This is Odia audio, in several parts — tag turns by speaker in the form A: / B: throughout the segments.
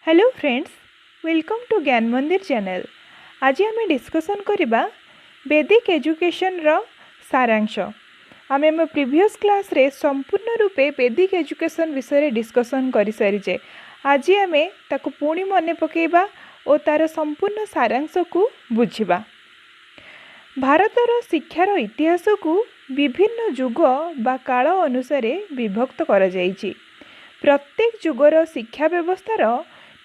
A: Hello friends, welcome to Gyan Mandir channel. ଆଜି ଆମେ ଡିସ୍କସନ୍ କରିବା ବେଦିକ ଏଜୁକେସନ୍ର ସାରାଂଶ। ଆମେ ଆମ ପ୍ରିଭିୟସ୍ କ୍ଲାସ୍ରେ ସମ୍ପୂର୍ଣ୍ଣ ରୂପେ ବେଦିକ ଏଜୁକେସନ୍ ବିଷୟରେ ଡିସ୍କସନ୍ କରିସାରିଛେ। ଆଜି ଆମେ ତାକୁ ପୁଣି ମନେ ପକାଇବା ଓ ତା'ର ସମ୍ପୂର୍ଣ୍ଣ ସାରାଂଶକୁ ବୁଝିବା। ଭାରତର ଶିକ୍ଷାର ଇତିହାସକୁ ବିଭିନ୍ନ ଯୁଗ ବା କାଳ ଅନୁସାରେ ବିଭକ୍ତ କରାଯାଇଛି। ପ୍ରତ୍ୟେକ ଯୁଗର ଶିକ୍ଷା ବ୍ୟବସ୍ଥାର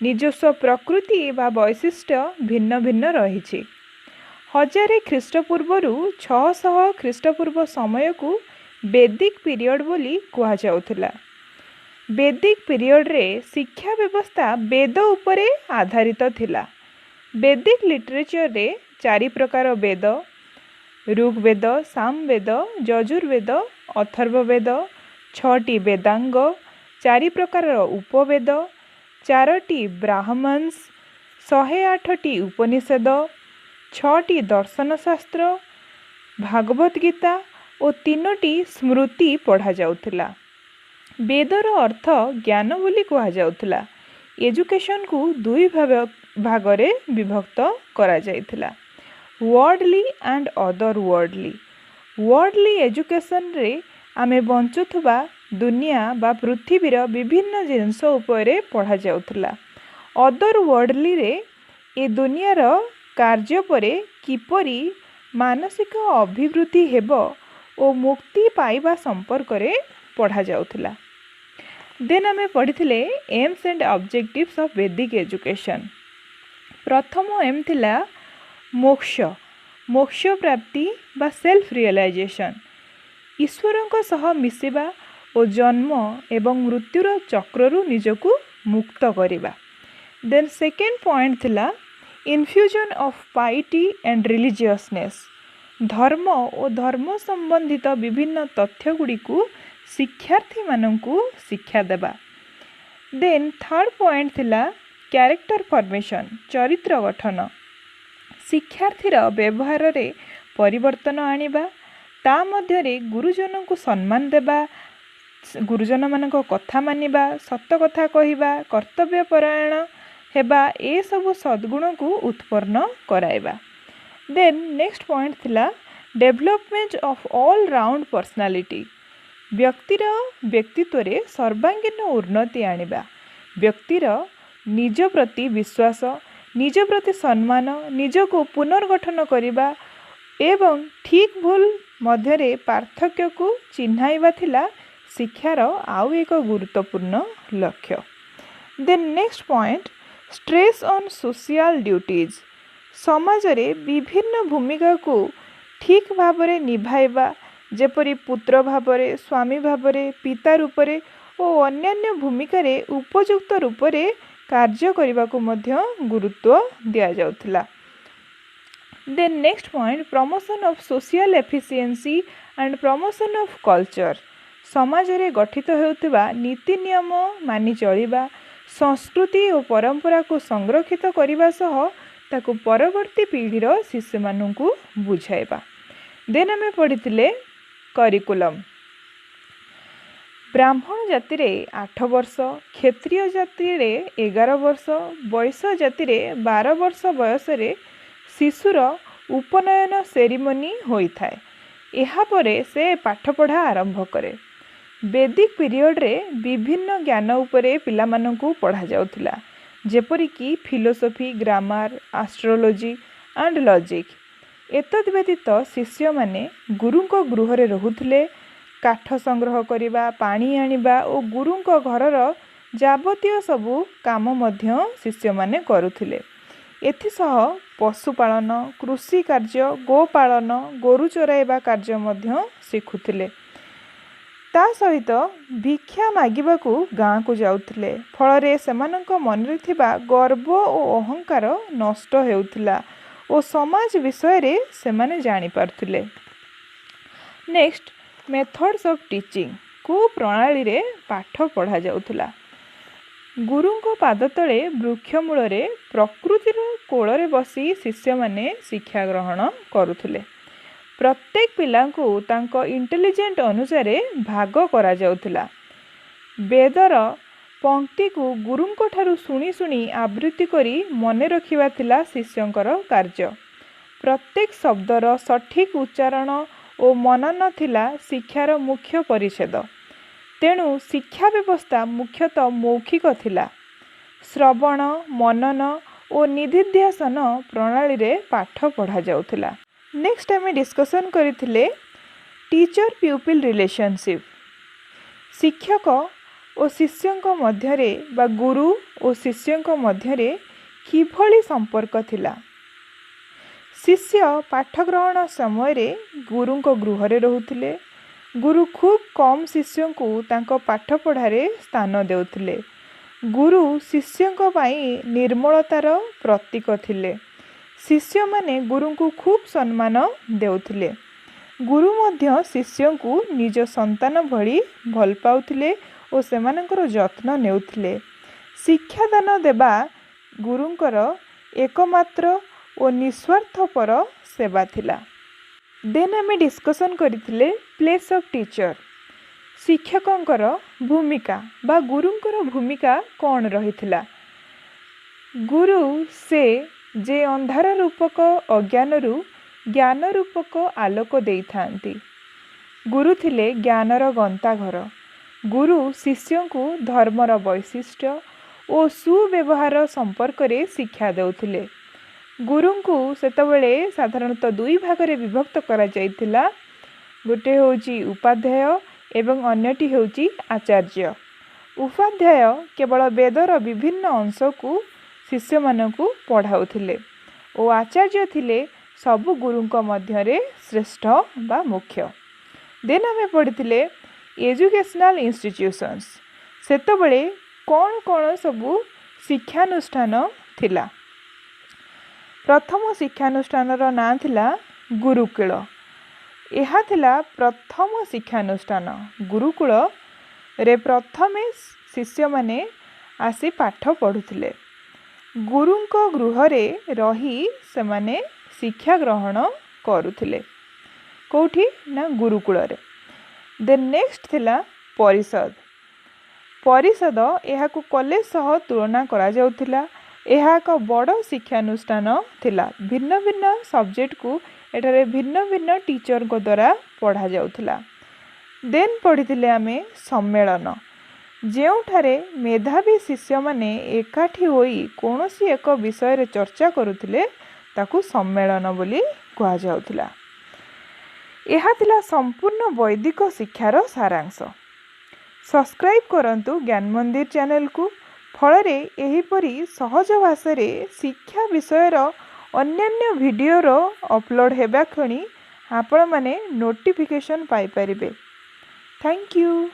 A: ନିଜସ୍ୱ ପ୍ରକୃତି ବା ବୈଶିଷ୍ଟ୍ୟ ଭିନ୍ନ ଭିନ୍ନ ରହିଛି। 1000 ଖ୍ରୀଷ୍ଟପୂର୍ବରୁ 600 ଖ୍ରୀଷ୍ଟପୂର୍ବ ସମୟକୁ ବେଦିକ ପିରିୟଡ଼ ବୋଲି କୁହାଯାଉଥିଲା। ବେଦିକ ପିରିୟଡ଼ରେ ଶିକ୍ଷା ବ୍ୟବସ୍ଥା ବେଦ ଉପରେ ଆଧାରିତ ଥିଲା। ବେଦିକ ଲିଟରେଚରରେ ଚାରି ପ୍ରକାର ବେଦ, ଋଗ୍ବେଦ, ସାମବେଦ, ଯଜୁର୍ବେଦ, ଅଥର୍ବବେଦ, ଛଅଟି ବେଦାଙ୍ଗ, ଚାରି ପ୍ରକାରର ଉପବେଦ, ଚାରୋଟି ବ୍ରାହ୍ମନ୍ସ, 108ଟି ଉପନିଷଦ, ଛଅଟି ଦର୍ଶନ ଶାସ୍ତ୍ର, ଭାଗବତ ଗୀତା ଓ ତିନୋଟି ସ୍ମୃତି ପଢ଼ାଯାଉଥିଲା। ବେଦର ଅର୍ଥ ଜ୍ଞାନ ବୋଲି କୁହାଯାଉଥିଲା। ଏଜୁକେସନକୁ ଦୁଇ ଭାଗରେ ବିଭକ୍ତ କରାଯାଇଥିଲା, ୱାର୍ଲଡଲି ଆଣ୍ଡ ଅଦର ୱାର୍ଲଡଲି। ୱାର୍ଲଡଲି ଏଜୁକେସନରେ ଆମେ ବଞ୍ଚୁଥିବା ଦୁନିଆ ବା ପୃଥିବୀର ବିଭିନ୍ନ ଜିନିଷ ଉପରେ ପଢ଼ାଯାଉଥିଲା। ଅଦର ୱାର୍ଲଡଲିରେ ଏ ଦୁନିଆର କାର୍ଯ୍ୟ ପରେ କିପରି ମାନସିକ ଅଭିବୃଦ୍ଧି ହେବ ଓ ମୁକ୍ତି ପାଇବା ସମ୍ପର୍କରେ ପଢ଼ାଯାଉଥିଲା। ଦେନ୍ ଆମେ ପଢ଼ିଥିଲେ aims and objectives of Vedic education. ପ୍ରଥମ ଏମ୍ ଥିଲା ମୋକ୍ଷ, ମୋକ୍ଷ ପ୍ରାପ୍ତି ବା ସେଲ୍ଫ ରିଅଲାଇଜେସନ୍, ଈଶ୍ୱରଙ୍କ ସହ ମିଶିବା ଓ ଜନ୍ମ ଏବଂ ମୃତ୍ୟୁର ଚକ୍ରରୁ ନିଜକୁ ମୁକ୍ତ କରିବା। ଦେନ୍ ସେକେଣ୍ଡ ପଏଣ୍ଟ ଥିଲା infusion of piety and religiousness, ଧର୍ମ ଓ ଧର୍ମ ସମ୍ବନ୍ଧିତ ବିଭିନ୍ନ ତଥ୍ୟ ଗୁଡ଼ିକୁ ଶିକ୍ଷାର୍ଥୀମାନଙ୍କୁ ଶିକ୍ଷା ଦେବା। ଦେନ୍ ଥାର୍ଡ଼ ପଏଣ୍ଟ ଥିଲା କ୍ୟାରେକ୍ଟର ଫର୍ମେସନ୍, ଚରିତ୍ର ଗଠନ, ଶିକ୍ଷାର୍ଥୀର ବ୍ୟବହାରରେ ପରିବର୍ତ୍ତନ ଆଣିବା, ତା ମଧ୍ୟରେ ଗୁରୁଜନଙ୍କୁ ସମ୍ମାନ ଦେବା, ଗୁରୁଜନମାନଙ୍କ କଥା ମାନିବା, ସତ କଥା କହିବା, କର୍ତ୍ତବ୍ୟ ପରାୟଣ ହେବା, ଏସବୁ ସଦ୍ଗୁଣକୁ ଉତ୍ପନ୍ନ କରାଇବା। ଦେନ୍ ନେକ୍ସଟ ପଏଣ୍ଟ ଥିଲା development of all round personality, ବ୍ୟକ୍ତିର ବ୍ୟକ୍ତିତ୍ୱରେ ସର୍ବାଙ୍ଗୀନ ଉନ୍ନତି ଆଣିବା, ବ୍ୟକ୍ତିର ନିଜ ପ୍ରତି ବିଶ୍ୱାସ, ନିଜ ପ୍ରତି ସମ୍ମାନ, ନିଜକୁ ପୁନର୍ଗଠନ କରିବା ଏବଂ ଠିକ୍ ଭୁଲ ମଧ୍ୟରେ ପାର୍ଥକ୍ୟକୁ ଚିହ୍ନାଇବା ଥିଲା ଶିକ୍ଷାର ଆଉ ଏକ ଗୁରୁତ୍ୱପୂର୍ଣ୍ଣ ଲକ୍ଷ୍ୟ। Then next point, stress on social duties, ସମାଜରେ ବିଭିନ୍ନ ଭୂମିକାକୁ ଠିକ୍ ଭାବରେ ନିଭାଇବା, ଯେପରି ପୁତ୍ର ଭାବରେ, ସ୍ୱାମୀ ଭାବରେ, ପିତା ରୂପରେ ଓ ଅନ୍ୟାନ୍ୟ ଭୂମିକାରେ ଉପଯୁକ୍ତ ରୂପରେ କାର୍ଯ୍ୟ କରିବାକୁ ମଧ୍ୟ ଗୁରୁତ୍ୱ ଦିଆଯାଉଥିଲା। Then next point, promotion of social efficiency and promotion of culture, ସମାଜରେ ଗଠିତ ହେଉଥିବା ନୀତି ନିୟମ ମାନି ଚଳିବା, ସଂସ୍କୃତି ଓ ପରମ୍ପରାକୁ ସଂରକ୍ଷିତ କରିବା ସହ ତାକୁ ପରବର୍ତ୍ତୀ ପିଢ଼ିର ଶିଶୁମାନଙ୍କୁ ବୁଝାଇବା। ଦେନ୍ ଆମେ ପଢ଼ିଥିଲେ କରିକୁଲମ୍। ବ୍ରାହ୍ମଣ ଜାତିରେ 8 ବର୍ଷ, କ୍ଷତ୍ରିୟ ଜାତିରେ 11 ବର୍ଷ, ବୈଶ୍ୟ ଜାତିରେ 12 ବର୍ଷ ବୟସରେ ଶିଶୁର ଉପନୟନ ସେରିମନି ହୋଇଥାଏ। ଏହାପରେ ସେ ପାଠପଢ଼ା ଆରମ୍ଭ କରେ। ବେଦିକ ପିରିୟଡ଼ରେ ବିଭିନ୍ନ ଜ୍ଞାନ ଉପରେ ପିଲାମାନଙ୍କୁ ପଢ଼ାଯାଉଥିଲା, ଯେପରିକି philosophy, grammar, astrology and logic. ଏତଦ୍ ବ୍ୟତୀତ ଶିଷ୍ୟମାନେ ଗୁରୁଙ୍କ ଗୃହରେ ରହୁଥିଲେ। କାଠ ସଂଗ୍ରହ କରିବା, ପାଣି ଆଣିବା ଓ ଗୁରୁଙ୍କ ଘରର ଯାବତୀୟ ସବୁ କାମ ମଧ୍ୟ ଶିଷ୍ୟମାନେ କରୁଥିଲେ। ଏଥିସହ ପଶୁପାଳନ, କୃଷି କାର୍ଯ୍ୟ, ଗୋପାଳନ, ଗୋରୁ ଚରାଇବା କାର୍ଯ୍ୟ ମଧ୍ୟ ଶିଖୁଥିଲେ। ତା ସହିତ ଭିକ୍ଷା ମାଗିବାକୁ ଗାଁକୁ ଯାଉଥିଲେ। ଫଳରେ ସେମାନଙ୍କ ମନରେ ଥିବା ଗର୍ବ ଓ ଅହଙ୍କାର ନଷ୍ଟ ହେଉଥିଲା ଓ ସମାଜ ବିଷୟରେ ସେମାନେ ଜାଣିପାରୁଥିଲେ। ନେକ୍ସଟ, ମେଥଡ଼୍ସ ଅଫ୍ ଟିଚିଂ, କେଉଁ ପ୍ରଣାଳୀରେ ପାଠ ପଢ଼ାଯାଉଥିଲା? ଗୁରୁଙ୍କ ପାଦ ତଳେ, ବୃକ୍ଷ ମୂଳରେ, ପ୍ରକୃତିର କୋଳରେ ବସି ଶିଷ୍ୟମାନେ ଶିକ୍ଷା ଗ୍ରହଣ କରୁଥିଲେ। ପ୍ରତ୍ୟେକ ପିଲାଙ୍କୁ ତାଙ୍କ ଇଣ୍ଟେଲିଜେଣ୍ଟ ଅନୁସାରେ ଭାଗ କରାଯାଉଥିଲା। ବେଦର ପଙ୍କ୍ତିକୁ ଗୁରୁଙ୍କଠାରୁ ଶୁଣି ଶୁଣି ଆବୃତ୍ତି କରି ମନେ ରଖିବା ଥିଲା ଶିଷ୍ୟଙ୍କର କାର୍ଯ୍ୟ। ପ୍ରତ୍ୟେକ ଶବ୍ଦର ସଠିକ୍ ଉଚ୍ଚାରଣ ଓ ମନନ ଥିଲା ଶିକ୍ଷାର ମୁଖ୍ୟ ପରିଚ୍ଛେଦ। ତେଣୁ ଶିକ୍ଷା ବ୍ୟବସ୍ଥା ମୁଖ୍ୟତଃ ମୌଖିକ ଥିଲା। ଶ୍ରବଣ, ମନନ ଓ ନିଦିଧ୍ୟାସନ ପ୍ରଣାଳୀରେ ପାଠ ପଢ଼ାଯାଉଥିଲା। ନେକ୍ସଟ ଆମେ ଡିସ୍କସନ୍ କରିଥିଲେ ଟିଚର ପ୍ୟୁପିଲ୍ ରିଲେସନସିପ୍। ଶିକ୍ଷକ ଓ ଶିଷ୍ୟଙ୍କ ମଧ୍ୟରେ ବା ଗୁରୁ ଓ ଶିଷ୍ୟଙ୍କ ମଧ୍ୟରେ କିଭଳି ସମ୍ପର୍କ ଥିଲା? ଶିଷ୍ୟ ପାଠ ଗ୍ରହଣ ସମୟରେ ଗୁରୁଙ୍କ ଗୃହରେ ରହୁଥିଲେ। ଗୁରୁ ଖୁବ୍ କମ୍ ଶିଷ୍ୟଙ୍କୁ ତାଙ୍କ ପାଠପଢ଼ାରେ ସ୍ଥାନ ଦେଉଥିଲେ। ଗୁରୁ ଶିଷ୍ୟଙ୍କ ପାଇଁ ନିର୍ମଳତାର ପ୍ରତୀକ ଥିଲେ। ଶିଷ୍ୟମାନେ ଗୁରୁଙ୍କୁ ଖୁବ୍ ସମ୍ମାନ ଦେଉଥିଲେ। ଗୁରୁ ମଧ୍ୟ ଶିଷ୍ୟଙ୍କୁ ନିଜ ସନ୍ତାନ ଭଳି ଭଲ ପାଉଥିଲେ ଓ ସେମାନଙ୍କର ଯତ୍ନ ନେଉଥିଲେ। ଶିକ୍ଷାଦାନ ଦେବା ଗୁରୁଙ୍କର ଏକମାତ୍ର ଓ ନିସ୍ୱାର୍ଥପର ସେବା ଥିଲା। ଦେନ୍ ଆମେ ଡିସ୍କସନ୍ କରିଥିଲେ ପ୍ଲେସ୍ ଅଫ୍ ଟିଚର। ଶିକ୍ଷକଙ୍କର ଭୂମିକା ବା ଗୁରୁଙ୍କର ଭୂମିକା କ'ଣ ରହିଥିଲା? ଗୁରୁ ସେ ଯେ ଅନ୍ଧାର ରୂପକ ଅଜ୍ଞାନରୁ ଜ୍ଞାନ ରୂପକ ଆଲୋକ ଦେଇଥାନ୍ତି। ଗୁରୁ ଥିଲେ ଜ୍ଞାନର ଗନ୍ତାଘର। ଗୁରୁ ଶିଷ୍ୟଙ୍କୁ ଧର୍ମର ବୈଶିଷ୍ଟ୍ୟ ଓ ସୁବ୍ୟବହାର ସମ୍ପର୍କରେ ଶିକ୍ଷା ଦେଉଥିଲେ। ଗୁରୁଙ୍କୁ ସେତେବେଳେ ସାଧାରଣତଃ ଦୁଇ ଭାଗରେ ବିଭକ୍ତ କରାଯାଇଥିଲା। ଗୋଟେ ହେଉଛି ଉପାଧ୍ୟାୟ ଏବଂ ଅନ୍ୟଟି ହେଉଛି ଆଚାର୍ଯ୍ୟ। ଉପାଧ୍ୟାୟ କେବଳ ବେଦର ବିଭିନ୍ନ ଅଂଶକୁ ଶିଷ୍ୟମାନଙ୍କୁ ପଢ଼ାଉଥିଲେ ଓ ଆଚାର୍ଯ୍ୟ ଥିଲେ ସବୁ ଗୁରୁଙ୍କ ମଧ୍ୟରେ ଶ୍ରେଷ୍ଠ ବା ମୁଖ୍ୟ। ଦେନ୍ ଆମେ ପଢ଼ିଥିଲେ ଏଜୁକେସନାଲ୍ ଇନଷ୍ଟିଟ୍ୟୁସନ୍ସ। ସେତେବେଳେ କ'ଣ କ'ଣ ସବୁ ଶିକ୍ଷାନୁଷ୍ଠାନ ଥିଲା? ପ୍ରଥମ ଶିକ୍ଷାନୁଷ୍ଠାନର ନାଁ ଥିଲା ଗୁରୁକୁଳ। ଏହା ଥିଲା ପ୍ରଥମ ଶିକ୍ଷାନୁଷ୍ଠାନ। ଗୁରୁକୁଳରେ ପ୍ରଥମେ ଶିଷ୍ୟମାନେ ଆସି ପାଠ ପଢ଼ୁଥିଲେ। ଗୁରୁଙ୍କ ଗୃହରେ ରହି ସେମାନେ ଶିକ୍ଷା ଗ୍ରହଣ କରୁଥିଲେ। କେଉଁଠି ନା ଗୁରୁକୁଳରେ। ଦେନ୍ ନେକ୍ସଟ ଥିଲା ପରିଷଦ। ପରିଷଦ, ଏହାକୁ କଲେଜ ସହ ତୁଳନା କରାଯାଉଥିଲା। ଏହା ଏକ ବଡ଼ ଶିକ୍ଷାନୁଷ୍ଠାନ ଥିଲା। ଭିନ୍ନ ଭିନ୍ନ ସବଜେକ୍ଟକୁ ଏଠାରେ ଭିନ୍ନ ଭିନ୍ନ ଟିଚରଙ୍କ ଦ୍ୱାରା ପଢ଼ାଯାଉଥିଲା। ଦେନ୍ ପଢ଼ିଥିଲେ ଆମେ ସମ୍ମେଳନ। ଯେଉଁଠାରେ ମେଧାବୀ ଶିଷ୍ୟମାନେ ଏକାଠି ହୋଇ କୌଣସି ଏକ ବିଷୟରେ ଚର୍ଚ୍ଚା କରୁଥିଲେ, ତାକୁ ସମ୍ମେଳନ ବୋଲି କୁହାଯାଉଥିଲା। ଏହା ଥିଲା ସମ୍ପୂର୍ଣ୍ଣ ବୈଦିକ ଶିକ୍ଷାର ସାରାଂଶ। ସବସ୍କ୍ରାଇବ୍ କରନ୍ତୁ ଜ୍ଞାନ ମନ୍ଦିର ଚ୍ୟାନେଲକୁ, ଫଳରେ ଏହିପରି ସହଜ ଭାଷାରେ ଶିକ୍ଷା ବିଷୟର ଅନ୍ୟାନ୍ୟ ଭିଡ଼ିଓର ଅପଲୋଡ଼ ହେବା କ୍ଷଣି ଆପଣମାନେ ନୋଟିଫିକେସନ୍ ପାଇପାରିବେ। Thank you.